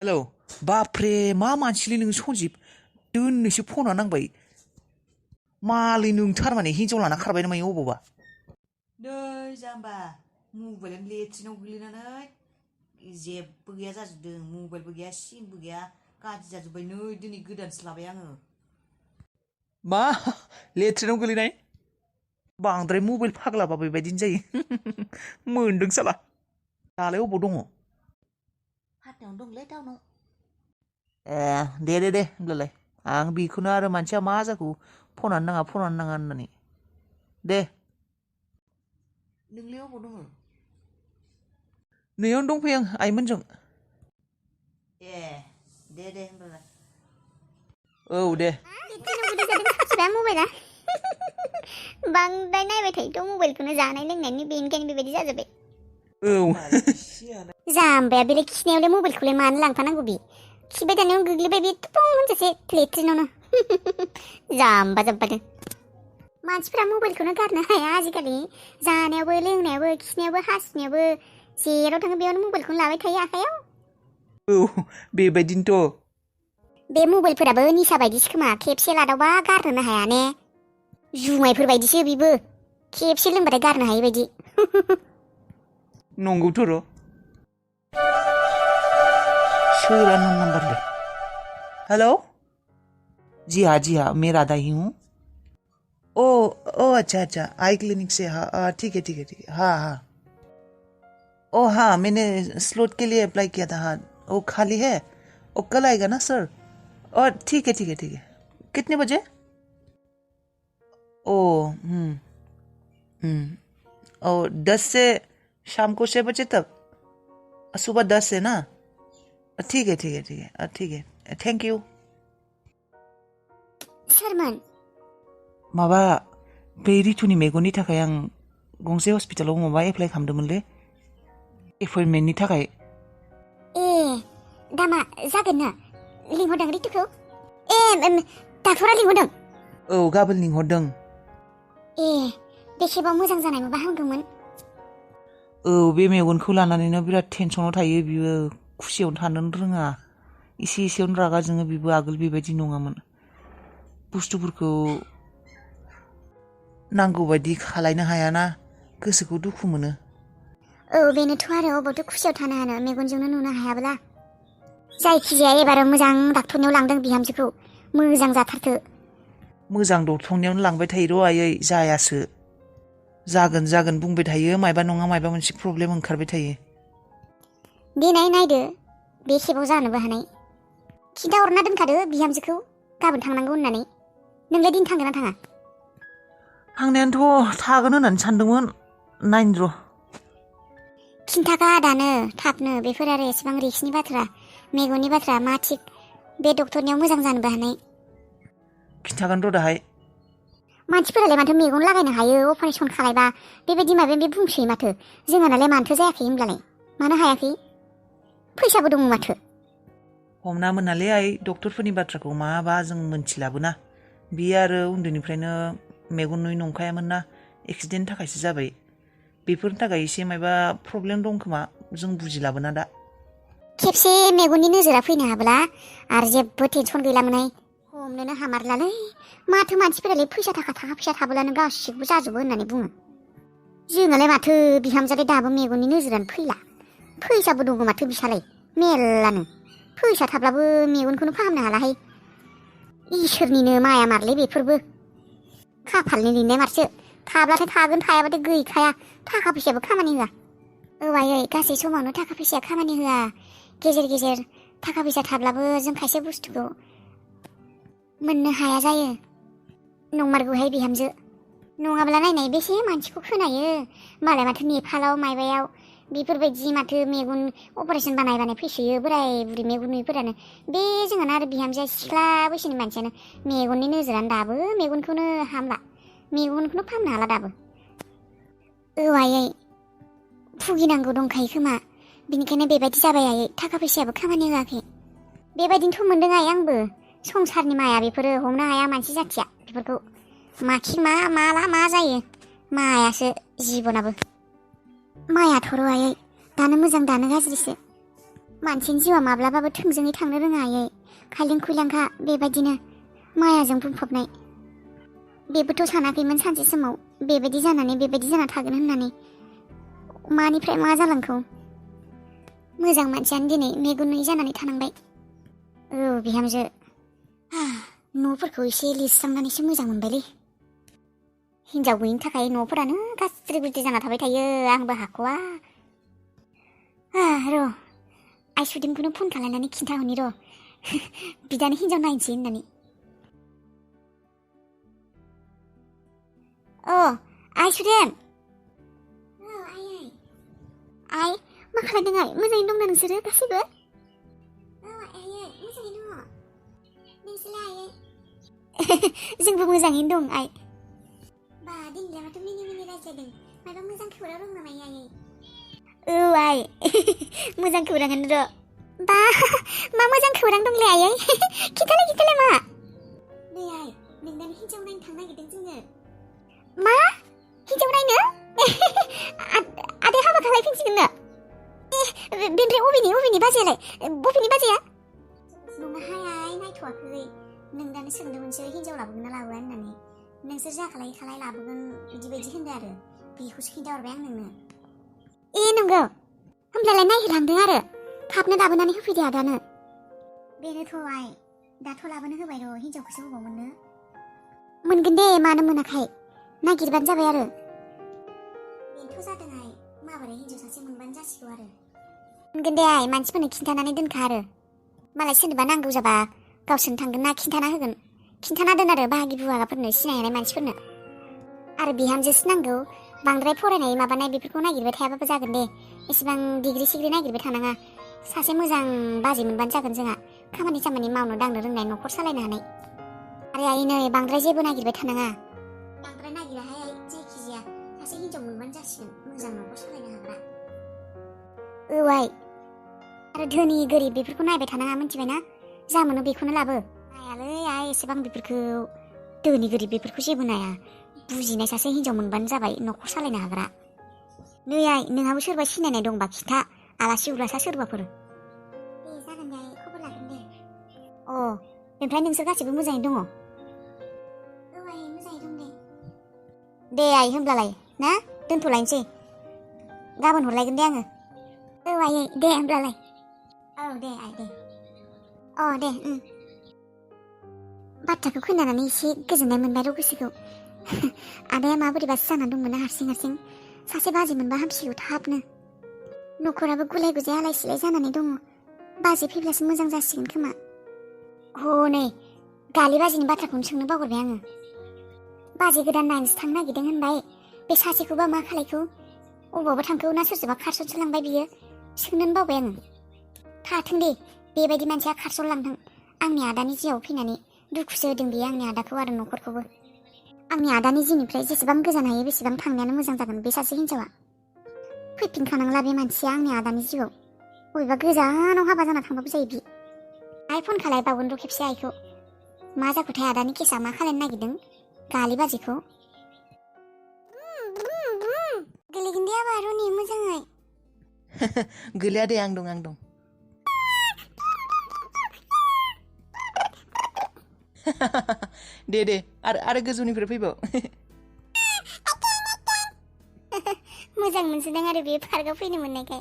Hello बाफ्रे मा मानसिलै नों सनजिब दोननैसो फना नांबाय मालै नोंथार माने हिनजाव लाना खारबाय ना मायो अबावबा नै जाम्बा मबाइलानो लेट्रिनाव गोलैनानै जेबो गैया जाजोबदों मबाइलबो गैया सिमबो गैया गाज्रि जाजोब्बाय नै दिनै गोदानसो लाबाय आङो मा लेट्रिनाव गोलैनाय बांद्राय मबाइल फाग्लाबा बेबायदिनो जायो मोनदों साला दालाय अबाव दङ हाथायावनो दंलै टाउनाव दे होनब्लालाय आं बेखौनो आरो मानसिया मा जाखो फनानो नाङा होननानै दे नोंलाय अबाव दङ नैयावनो दंफैयो आं आइमोनजों दे होनब्लालाय औ दे मबाइला बांद्राय नायबाय थायोथ' मबाइलखौनो जानाय लोंनायनि बेनिखायनो बेबायदि जाजोब्बाय औ जाम्बाया बेलाय खिनायावलाय मबाइलखौलाय मानो लांफानांगौ बे खिबाय थानायाव गोग्लैबाय बे थुफुं होनजासे लेट्रिनावनो जाम्बा जाब्बादों मानसिफ्रा मबाइलखौनो गारनो हाया आजिखालि जानायावबो लोंनायावबो खिनायावबो हासुनायावबो जेराव थाङो बेयावनो मबाइलखौनो लाबाय थायो आखायाव औ बेबायदिनोथ' बे मबाइलफोराबो निसा बायदिसो खोमा खेबसे लादावबा गारनोनो हाया ने जुमायफोर बायदिसो बेबो खेबसे लोंबाथाय गारनो हायै बायदि नंगौथ' र' सोर अननोन नंबर है हेलो जी हाँ मैं राधा ही हूँ ओ अच्छा आई क्लिनिक से हाँ ठीक है हाँ ओ हाँ मैंने स्लॉट के लिए अप्लाई किया था हाँ वो खाली है वो कल आएगा ना सर और ठीक है कितने बजे ओ और 10 से शाम को 6 बजे तक सुबह 10 से ना ठीक है थैंक यू सोरमोन माबा बे रितुनि मेगननि थाखाय आं गंसे हस्पिटालाव माबा एप्लाइ खालामदोंमोनलै एपइन्टमेन्टनि थाखाय ए दामा जागोन ना लिंहरदों रितुखौ डाक्टरा लिंहरदों औ गाबोन लिंहरदों ए बेसेबां मोजां जानाय मोनबा हामगौमोन औ बे मेगनखौ लानानैनो बिराद टेनसनाव थायो बियो खुसियावनो थानोनो रोङा एसेयावनो रागा जोङो बिबो आगोल बेबायदि नङामोन बुस्थुफोरखौ नांगौ बायदि खालायनो हायाना गोसोखौ दुखु मोनो औ बेनोथ' आरो अबावथ' खुसियाव थानो हानो मेगनजोंनो नुनो हायाब्ला जायखिजाया एबार मोजां डाक्टरनियाव लांदों बिहामजोखौ मोजां जाथारथो मोजां डक्टरनियावनो लांबाय थायो र' आयै जायासो जागोन बुंबाय थायो मायबा नङा मायबा मोनसे प्रब्लेम ओंखारबाय थायो देनाय नायदो बे खेबाव जानोबो हानाय खिन्थाहरना दोनखादो बिहामजोखौ गाबोन थांनांगौ होननानै नोंलाय दिन थांगोन ना थाङा थांनायानोथ' थागोन होननानै सानदोंमोन नायनो र' खिन्थाखा दानो थाबनो बेफोर आरो एसेबां रिक्सनि बाथ्रा मेगननि बाथ्रा मा थिग बे डक्टरनियाव मोजां जानोबो हानाय खिन्थागोन र' दाहाय मानसिफोरालाय माथो मेगन लागायनो हायो अपारेसन खालायबा बेबायदि माबा माबि बुंसोयो माथो जोंहानालाय मानोथो जायाखै होनब्लालाय मानो हायाखै फैसाबो दङ माथो हमना मोनालै आइ डक्टरफोरनि बाथ्राखौ माबा जों मोनथिलाबोना बियो आरो उन्दैनिफ्रायनो मेगन नुयै नंखायामोन ना एक्सिडेन्टनि थाखायसो जाबाय बेफोरनि थाखाय एसे मायबा प्रब्लेम दं खोमा जों बुजिलाबोना दा खेबसे मेगननि नोजोरा फैनो हाब्ला आरो जेबो टेनसन गैलामोनहाय हमनोनो हामारलालै माथो मानसिफोरालाय फैसा फैसा थाब्लानो गासिबो जाजोबो होननानै बुङो जोंनालाय माथो बिहामजोलाय दाबो मेगननि नोजोरानो फैला फैसाबो दङ माथो बिसालाय मेल्लानो फैसा थाब्लाबो मेगनखौनो फाहामनो हालाहाय इसोरनिनो माया मारलै बेफोरबो खाफालनि लिरनाय मारसो थाब्लाथाय थागोन थायाबाथाय गैखाया थाखा फैसायाबो खामानि होआ औ आयै गासै समावनो थाखा फैसाया खामानि होआ गेजेर थाखा फैसा थाब्लाबो जों खायसे बुस्थुखौ मोननो हाया जायो नंमारगौहाय बिहामजो नङाब्ला नायनाय बेसे मानसिखौ खोनायो मालाय माथो नेपालाव मायबायाव बेफोरबायदि माथो मेगन अपारेसन बानाय फैसोयो बोराय बुरि मेगन नुयिफोरानो बे जोंहाना आरो बिहामजोआ सिख्ला बैसोनि मानसियानो मेगननि नोजोरानो दाबो मेगनखौनो हामला मेगनखौनो फाहामनो हाला दाबो औ आयै भुगिनांगौ दंखायो खोमा बिनिखायनो बेबायदि जाबाय आयै थाखा फैसायाबो खामानि होआखै बेबायदिनोथ' मोनदों आयै आंबो संसारनि माया बेफोरो हमनो हाया मानसि जाथिया बेफोरखौ माखि माला मा जायो मायासो जिबनाबो मायाथ' र' आयै दानो मोजां दानो गाज्रिसो मानसिनि जिउआ माब्लाबाबो थोंजोङै थांनो रोङा आयै। खायलें खुइलांखा बेबायदिनो मायाजों बुंफबनाय। बेबोथ' सानाखैमोन सानसे समाव बेबायदि जानानै बेबायदि जाना थागोन होननानै। मानिफ्राय मा जालांखौ। मोजां मानसियानो दिनै मेगन नुयै जानानै थानांबाय। औ बिहामजो, न'फोरखौ एसे लिरस्रांनानैसो मोजां मोनबायलै। हिनजाव गैयिनि थाखाय न'फोरानो गाज्रि गुज्रि जाना थाबाय थायो, आंबो हाख'वा। र' आइसुदिमखौनो फन खालामनानै खिन्थाहरनि र', बिदानो हिनजाव नायनोसै होननानै। आइसुदेम। आइ, मा खालामदों आइ? मोजाङै दंना नोंसोरो गासैबो? आइयै मोजाङै दङ। नोंसोरलाय आइयै? जोंबो मोजाङैनो दं आइ। बा दिनैलाय माथो मिनि मिनि रायज्लायदों, माबा मोजां खौरां दं नामा आइयै? औ आइ, मोजां खौराङानो र'। बा मा मोजां खौरां दंलै आइयै? खिन्थालाय मा? नै आइ, नोंनानो हिनजाव नायनो थांनो नागिरदों जोङो। मा? हिनजाव नायनो? आदाया हाबा खालायफिनसिगोननो? बेनिफ्राय अबेनि बाजैयालाय? बबेनि बाजैया? नङाहाय आइ, नायथ'वाखै। नोंदानो सोंदोंमोनसो हिनजाव लाबोगोन ना लाबोआ होननानै। नोंसोर जाखालाय लाबोगोन बिदि बायदि होनदों आरो। बेखौसो खिन्थाहरबाय आं नोंनो। नंगौ? होमब्लालाय नायहोलांदों आरो थाबनो लाबोनानै होफैदो आदानो। बेनोथ' आइ, दाथ' लाबोनो होबाय र', हिनजावखौसो बबाव मोननो। मोनगोन दे, मानो मोनाखै। नागिरबानो जाबाय आरो। बेनोथ' जादों आइ, माबोरै हिनजाव सासे मोनबानो जासिगौ आरो। मोनगोन दे आइ, मानसिफोरनो खिन्थानानै दोनखा आरो। मालाय सोरनोबा नांगौ जाबा गावसोरनो थांगोन ना खिन्थाना होगोन। खिन्थाना दोन आरो बाहागि बुहागाफोरनो, सिनायनाय मानसिफोरनो। आरो बिहामजोसो नांगौ, बांद्राय फरायनाय माबानाय बेफोरखौ नागिरबाय थायाबाबो जागोन दे। एसेबां डिग्रि सिग्रि नागिरबाय थानाङा। सासे मोजां बाजै मोनबानो जागोन जोंहा, खामानि सामानि मावनो दांनो रोंनाय, न'खर सालायनो हानाय। आरो आइ नै, बांद्राय जेबो नागिरबाय थानाङा। बांद्राय नागिराहाय आइ, जायखिजाया सासे हिनजाव मोनबानो जासिगोन, मोजां न'खर सालायनो हाग्रा। औ आइ, आरो धोनि गोरिब बेफोरखौ नायबाय थानाङा, मिन्थिबायना? जा मोनो बेखौनो लाबो। नायालै आइ एसेबां बेफोरखौ, धोनि गोरिब बेफोरखौ जेबो नाया। बुजिनाय सासे हिनजाव मोनबानो जाबाय, न'खर सालायनो हाग्रा। नै आइ, नोंहाबो सोरबा सिनायनाय दंबा खिन्था, आलासि उलासा सोरबाफोर। दे जागोन दे आइ, खबर लागोन दे। ओमफ्राय नोंसोर गासिबो मोजाङै दङ? औ आइ, मोजाङै दं दे। दे आइ होमब्लालाय ना, दोनथ'लायनोसै। गाबोन हरलायगोन दे आङो। औ आइयै, दे होमब्लालाय। औ दे आइ दे। दे। बाथ्राखौ खोनानानै एसे गोजोननाय मोनबाय र' गोसोखौ। आदाया माबोरैबासो जानानै दंमोन हारसिं सासे बाजै मोनबा हामसिगौ थाबनो। न'खराबो गुलाय गुजाय आलाय सिलाय जानानै दङ। बाजै फैब्लासो मोजां जासिगोन खोमा। नै गालि बाजैनि बाथ्राखौनो सोंनो बावगारबाय आङो। बाजै गोदान नायनोसो थांनो नागिरदों होनबाय, बे सासेखौबा मा खालायखो? अबावबा थांखो ना सोरजोंबा खारसनसो लांबाय बियो? सोंनोनो बावबाय आङो। थाथों दे, बेबायदि मानसिया खारसनलांथों। आंनि आदानि जिउआव फैनानै दुखुसो होदों बियो, आंनि आदाखौ आरो न'खरखौबो। आंनि आदानि जिउनिफ्राय जेसेबां गोजान हायो बेसेबां थांनायानो मोजां जागोन बे सासे हिनजावा। फैफिनखानांला बे मानसिया आंनि आदानि जिउआव। बबेबा गोजानाव हाबा जाना थांबाबो जायो बि। आइ फन खालायबावगोन र' खेबसे आइखौ। मा जाखोथाय आदानि केसा, मा खालायनो नागिरदों गालि बाजैखौ? गोलैगोन दे आबा र'नि, मोजाङै। गोलैया दे, आं दं। दे आरो गोजौनिफ्राय फैबाव। मोजां मोनसोदों आरो बे पार्कआव फैनो मोननायखाय।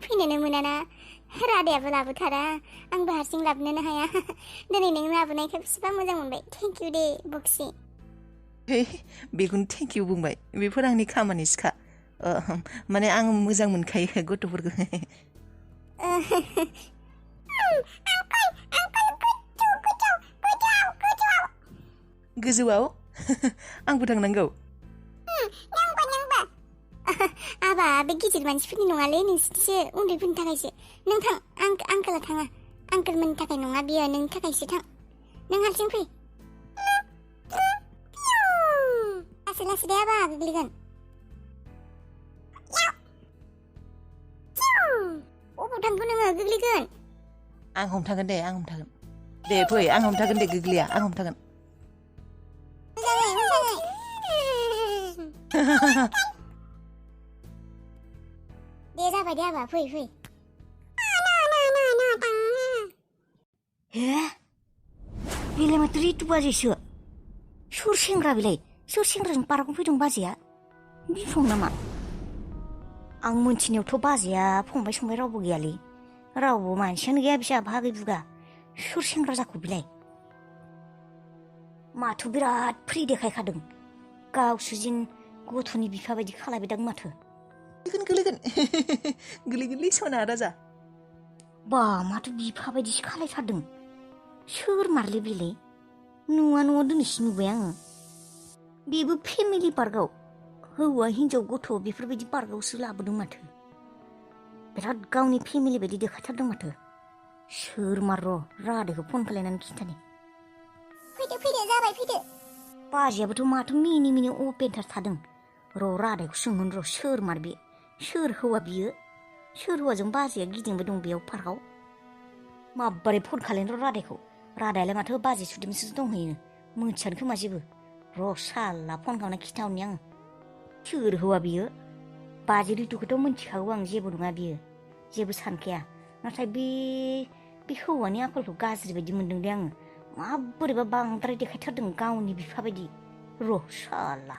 फैनोनो मोनाना, रादायाबो लाबोथारा, आंबो हारसिं लाबोनोनो हाया। दिनै नों लाबोनायखाय बेसेबा मोजां मोनबाय। थेंक इउ दे बक्सि। बेखौनो थेंक इउ बुंबाय, बेफोर आंनि खामानिसोखा। माने आं मोजां मोनखायो गथ'फोरखौ। गोजौआव आंबो थांनांगौ? आबा बे गिदिर मानसिफोरनि नङालै, नोंसोरनिसो, उन्दैफोरनि थाखायसो। नों थां, आंकोला थाङा। आंकोलमोननि थाखाय नङा बियो, नोंनि थाखायसो। थां, नों हारसिं फै। लासै दे आबा, गोग्लैगोन। अबाव थांखो नोङो? गोग्लैगोन। आं हमथागोन दे, आं हमथागोन। दे फै, आं हमथागोन दे, गोग्लैया, आं हमथागोन। मोजाङै। दे जाबाय दे आबा, फै। हे बेलाय माथो रितु बाजैसो सोर सेंग्रा बेलाय सोर सेंग्राजों पार्कआव फैदों बाजैया बिफं नामा आं मोनथिनायावथ' बाजैया फंबाय संबाय रावबो गैयालै रावबो मानसियानो गैया बिसा भागै बुगा सोर सेंग्रा जाखो बेलाय माथो बिराद फ्रि देखायखादों गावसो जिन गथ'नि बिफा बायदि खालायबायदां माथो गोलैगोनलै सना राजा बा माथो बिफा बायदिसो खालायथारदों सोर मारलै बेलाय नुवा न'आव दिनैसो नुबाय आङो बेबो फेमिलि पार्कआव हौवा हिन्जाव गथ' बेफोरबायदि पार्कआवसो लाबोदों माथो बिराद गावनि फेमिलि बायदि देखायथारदों माथो सोर मार र' राधाखौ फन खालायनानै खिन्थानि फैदो जाबाय फैदो बाजैयाबोथ' माथो मिनि मिनि अपेनथार थादों र' राधाखौ सोंहन र' सोर मार बे सोर हौवा बियो सोर हौवाजों बाजैया गिदिंबाय दं बेयाव पार्कआव माबोरै फन खालायनो र' राधाखौ राधायालाय माथो बाजै सुदेमसो दंहैयो मोनथियानो खोमा जेबो र' साला फन खालामना खिन्थाहरनि आं सोर हौवा बियो बाजै रितुखौथ' मोनथिखागौ आं जेबो नङा बियो जेबो सानखाया नाथाय बे हौवानि आखलखौ गाज्रि बायदि मोनदों दे आङो माबोरैबा बांद्राय देखायथारदों गावनि बिफा बायदि र' साला